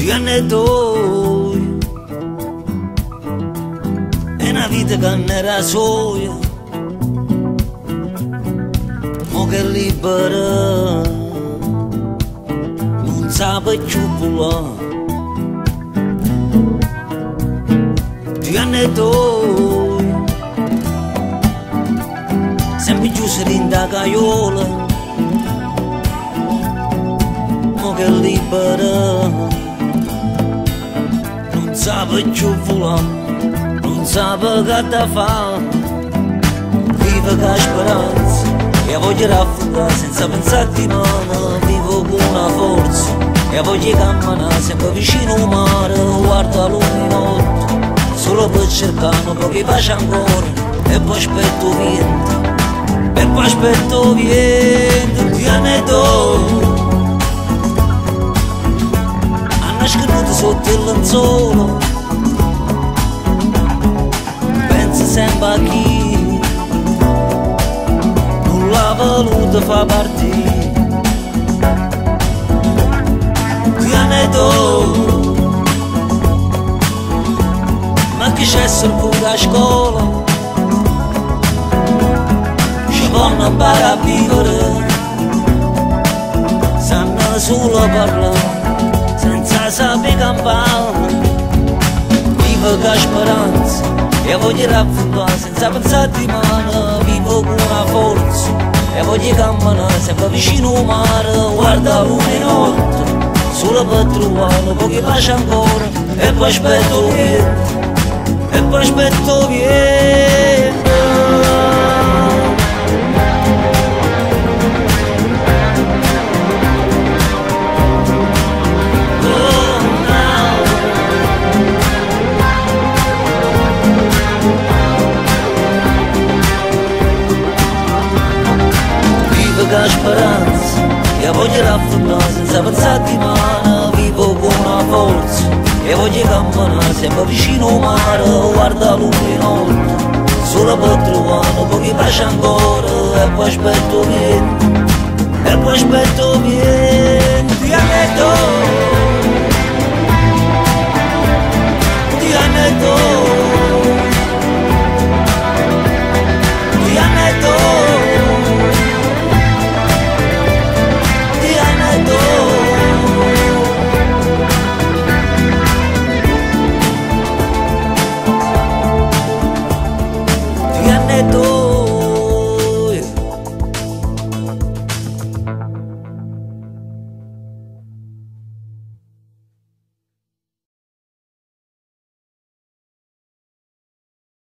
Due anni e due, è una vita che non era soia, mo che è libera, non sa più volare. 2 anni e 2, sempre chiusa in da gaiola, mo che è libera, non sa più volare, non sa che da fa, vive con speranza, e voglio raffondare senza pensare di mano, vivo con una forza, e voglio camminare sempre vicino al mare, guarda luna notte, solo per cercare un po' che pace ancora, e poi aspetto vento, e poi aspetto vento, 2 anni e 2, hanno scaduto sotto il lenzuolo, penso sempre a chi non l'ha voluto fa partire. 2 anni e 2, ma che c'è sul pure a scuola, ci vanno a imparare a vivere, sanno solo parlare, senza sapere campare. Vivo con speranza, e voglio raffondare senza pensare di mano, vivo con una forza, e voglio camminare sempre vicino al mare, guarda luna e notte, solo per trovare un po' che pace ancora, e poi aspetto vento, e poi aspetto vento. Oh, no. Vivo con speranza, e voglio raffondare senza pensare di mano, vivo con una forza, e voglio camminare sempre vicino al mare, guarda luna e notte, solo per trovare un po' che pace ancora, e poi aspetto vento, e poi aspetto vento, 2 anni e 2, 2 anni e 2.